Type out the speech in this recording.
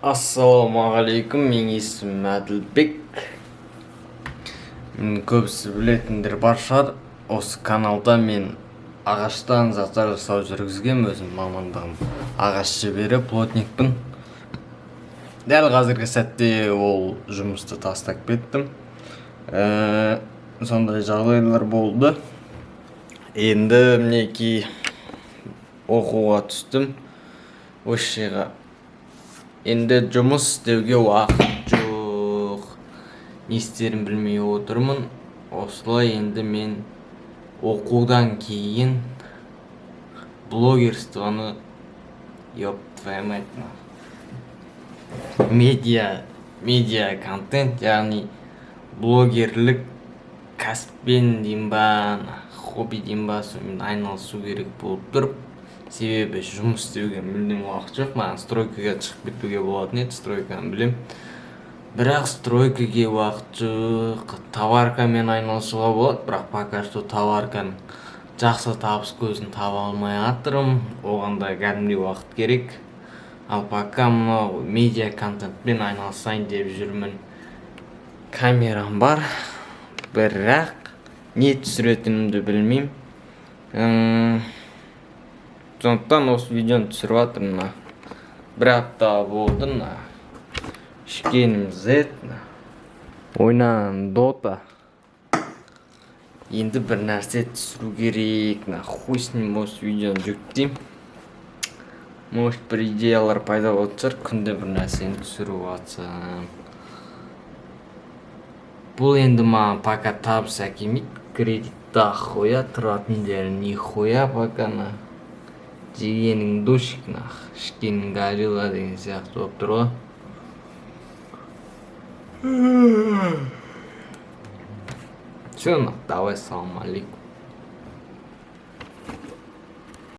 Ассалаумағалейкум, менің есімім Әділбек. Көбісі білетіндер бар шығар. Осы каналда мен ағаштан заттар жасау жүргізгенмін. Өзім мамандығым ағаш шебері, плотникпін. Дәл қазіргі сәтте ол жұмысты тастап кеттім. Сондай жағдайлар болды. Енді мінекей, оқуға түстім высшийға. Енді жұмыс істеуге уақыт жоқ, не істерімді білмей отырмын осылай. Енді мен оқудан кейін блогерствоны, ёб твою мать, медиа контент, яғни блогерлік кәсіппен деймін ба, хобби деймін ба, сонымен айналысу керек болып тұр. Себебі жұмыс істеуге мүлдем уақыт жоқ. Маған стройкаға шығып кетуге болатын еді, стройканы білем, бірақ стройкаге уақыт жоқ. Товаркамен айналысуға болады, бірақ пока что товарканың жақсы табыс көзін таба алмай жатырмын, оған да кәдімгідей уақыт керек. Ал пока мынау медиа контентпен айналысайын деп жүрмін. Камерам бар, бірақ не түсіретінімді білмеймін. Сондықтан осы видеоны түсіріп жатырмын. Мына бір апта болды, мына ішкенім зет, ойнаған Дота. Енді бір нәрсе түсіру керек. На хуй с ним, осы видеоны жүктеймін, может, бір идеялар пайда болатын шығар күнде бір нәрсені түсіріп жатсам. Бұл енді маған пока табыс әкелмейді, кредит дохуя, тұратын жері нихуя, пока на жегенің дошик, нах, ішкенің горилла деген сияқты болып тұр ғой. Все, давай, салам алейкум.